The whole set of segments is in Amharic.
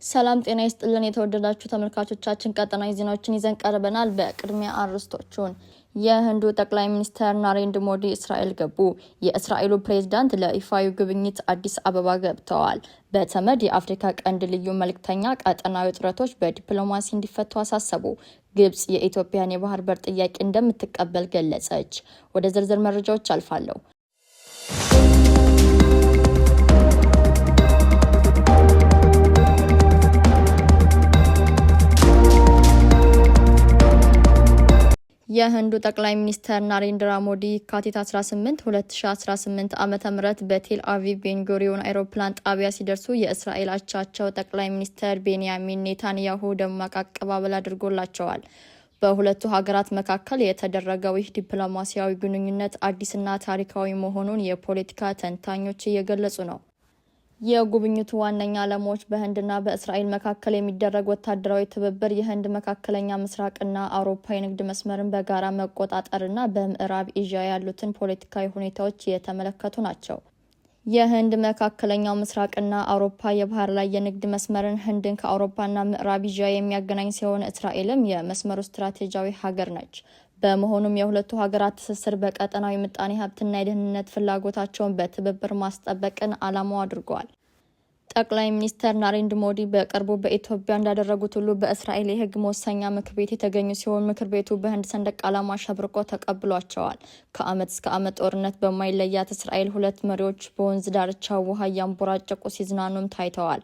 ሰላም ጤና ይስጥልን የተወደዳችሁ ተመልካቾቻችን፣ ቀጠናዊ ዜናዎችን ይዘን ቀርበናል። በቅድሚያ አርዕስቶቹን፣ የህንዱ ጠቅላይ ሚኒስትር ናሬንድራ ሞዲ እስራኤል ገቡ። የእስራኤሉ ፕሬዝዳንት ለይፋዊ ጉብኝት አዲስ አበባ ገብተዋል። በተመድ የአፍሪካ ቀንድ ልዩ መልእክተኛ ቀጠናዊ ውጥረቶች በዲፕሎማሲ እንዲፈቱ አሳሰቡ። ግብጽ የኢትዮጵያን የባህር በር ጥያቄ እንደምትቀበል ገለጸች። ወደ ዝርዝር መረጃዎች አልፋለሁ። የህንዱ ጠቅላይ ሚኒስትር ናሬንድራ ሞዲ የካቲት 18 2018 ዓ ም በቴል አቪቭ ቤንጉሪዮን አይሮፕላን ጣቢያ ሲደርሱ የእስራኤል አቻቸው ጠቅላይ ሚኒስትር ቤንያሚን ኔታንያሁ ደማቅ አቀባበል አድርጎላቸዋል። በሁለቱ ሀገራት መካከል የተደረገው ይህ ዲፕሎማሲያዊ ግንኙነት አዲስና ታሪካዊ መሆኑን የፖለቲካ ተንታኞች እየገለጹ ነው። የጉብኝቱ ዋነኛ ዓላማዎች በህንድና በእስራኤል መካከል የሚደረግ ወታደራዊ ትብብር፣ የህንድ መካከለኛ ምስራቅና አውሮፓ የንግድ መስመርን በጋራ መቆጣጠርና በምዕራብ ኤዥያ ያሉትን ፖለቲካዊ ሁኔታዎች የተመለከቱ ናቸው። የህንድ መካከለኛው ምስራቅና አውሮፓ የባህር ላይ የንግድ መስመርን ህንድን ከአውሮፓና ምዕራብ ኤዥያ የሚያገናኝ ሲሆን እስራኤልም የመስመሩ ስትራቴጂያዊ ሀገር ነች። በመሆኑም የሁለቱ ሀገራት ትስስር በቀጠናዊ ምጣኔ ሀብትና የደህንነት ፍላጎታቸውን በትብብር ማስጠበቅን ዓላማው አድርገዋል። ጠቅላይ ሚኒስትር ናሬንድራ ሞዲ በቅርቡ በኢትዮጵያ እንዳደረጉት ሁሉ በእስራኤል የህግ መወሰኛ ምክር ቤት የተገኙ ሲሆን ምክር ቤቱ በህንድ ሰንደቅ ዓላማ አሸብርቆ ተቀብሏቸዋል። ከዓመት እስከ ዓመት ጦርነት በማይለያት እስራኤል ሁለት መሪዎች በወንዝ ዳርቻ ውሃ እያንቦራጨቁ ሲዝናኑም ታይተዋል።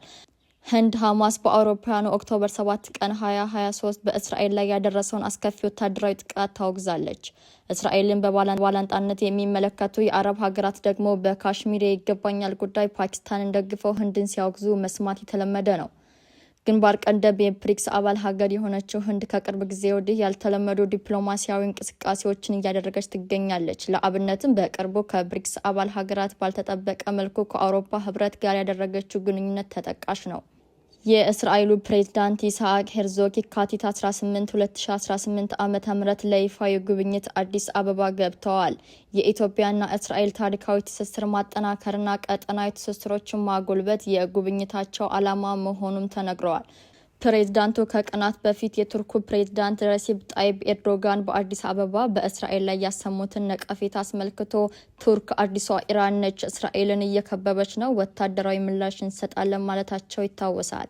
ህንድ ሐማስ በአውሮፓውያኑ October 7 ቀን 2023 በእስራኤል ላይ ያደረሰውን አስከፊ ወታደራዊ ጥቃት ታወግዛለች። እስራኤልን በባላንጣነት የሚመለከቱ የአረብ ሀገራት ደግሞ በካሽሚር የይገባኛል ጉዳይ ፓኪስታንን ደግፈው ህንድን ሲያወግዙ መስማት የተለመደ ነው። ግንባር ቀደም የብሪክስ አባል ሀገር የሆነችው ህንድ ከቅርብ ጊዜ ወዲህ ያልተለመዱ ዲፕሎማሲያዊ እንቅስቃሴዎችን እያደረገች ትገኛለች። ለአብነትም በቅርቡ ከብሪክስ አባል ሀገራት ባልተጠበቀ መልኩ ከአውሮፓ ህብረት ጋር ያደረገችው ግንኙነት ተጠቃሽ ነው። የእስራኤሉ ፕሬዝዳንት ይስሐቅ ሄርዞግ የካቲት 18 2018 ዓ ም ለይፋዊ ጉብኝት አዲስ አበባ ገብተዋል። የኢትዮጵያና እስራኤል ታሪካዊ ትስስር ማጠናከርና ቀጠናዊ ትስስሮችን ማጎልበት የጉብኝታቸው ዓላማ መሆኑም ተነግረዋል። ፕሬዝዳንቱ ከቀናት በፊት የቱርኩ ፕሬዝዳንት ረሲፕ ጣይብ ኤርዶጋን በአዲስ አበባ በእስራኤል ላይ ያሰሙትን ነቀፌታ አስመልክቶ ቱርክ አዲሷ ኢራን ነች፣ እስራኤልን እየከበበች ነው፣ ወታደራዊ ምላሽ እንሰጣለን ማለታቸው ይታወሳል።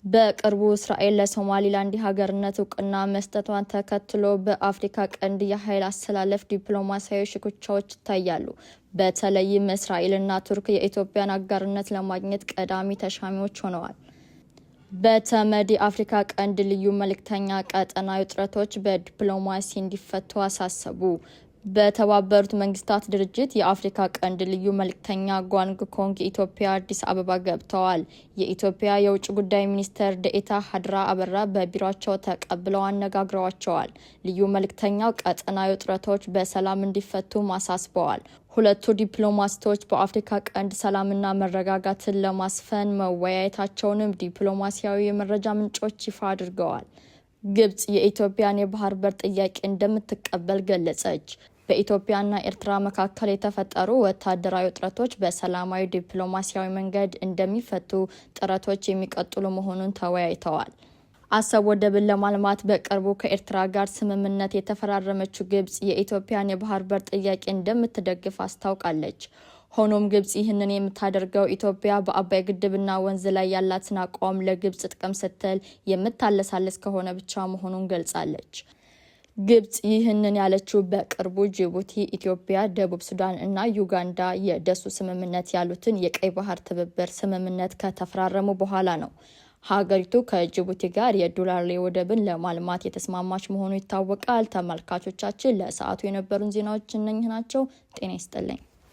በቅርቡ እስራኤል ለሶማሊላንድ የሀገርነት እውቅና መስጠቷን ተከትሎ በአፍሪካ ቀንድ የኃይል አሰላለፍ ዲፕሎማሲያዊ ሽኩቻዎች ይታያሉ። በተለይም እስራኤልና ቱርክ የኢትዮጵያን አጋርነት ለማግኘት ቀዳሚ ተሻሚዎች ሆነዋል። በተመድ የአፍሪካ ቀንድ ልዩ መልእክተኛ ቀጠናዊ ውጥረቶች በዲፕሎማሲ እንዲፈቱ አሳሰቡ። በተባበሩት መንግስታት ድርጅት የአፍሪካ ቀንድ ልዩ መልእክተኛ ጓንግ ኮንግ ኢትዮጵያ አዲስ አበባ ገብተዋል። የኢትዮጵያ የውጭ ጉዳይ ሚኒስትር ደኤታ ሀድራ አበራ በቢሮቸው ተቀብለው አነጋግረዋቸዋል። ልዩ መልእክተኛው ቀጠናዊ ውጥረቶች በሰላም እንዲፈቱ አሳስበዋል። ሁለቱ ዲፕሎማስቶች በአፍሪካ ቀንድ ሰላምና መረጋጋትን ለማስፈን መወያየታቸውንም ዲፕሎማሲያዊ የመረጃ ምንጮች ይፋ አድርገዋል። ግብጽ የኢትዮጵያን የባህር በር ጥያቄ እንደምትቀበል ገለጸች። በኢትዮጵያና ኤርትራ መካከል የተፈጠሩ ወታደራዊ ውጥረቶች በሰላማዊ ዲፕሎማሲያዊ መንገድ እንደሚፈቱ ጥረቶች የሚቀጥሉ መሆኑን ተወያይተዋል። አሰብ ወደብን ለማልማት በቅርቡ ከኤርትራ ጋር ስምምነት የተፈራረመችው ግብጽ የኢትዮጵያን የባህር በር ጥያቄ እንደምትደግፍ አስታውቃለች። ሆኖም ግብጽ ይህንን የምታደርገው ኢትዮጵያ በአባይ ግድብና ወንዝ ላይ ያላትን አቋም ለግብጽ ጥቅም ስትል የምታለሳልስ ከሆነ ብቻ መሆኑን ገልጻለች። ግብጽ ይህንን ያለችው በቅርቡ ጅቡቲ፣ ኢትዮጵያ፣ ደቡብ ሱዳን እና ዩጋንዳ የደሱ ስምምነት ያሉትን የቀይ ባህር ትብብር ስምምነት ከተፈራረሙ በኋላ ነው። ሀገሪቱ ከጅቡቲ ጋር የዱላሌ ወደብን ለማልማት የተስማማች መሆኑ ይታወቃል። ተመልካቾቻችን ለሰዓቱ የነበሩን ዜናዎች እነኝህ ናቸው። ጤና ይስጥልኝ።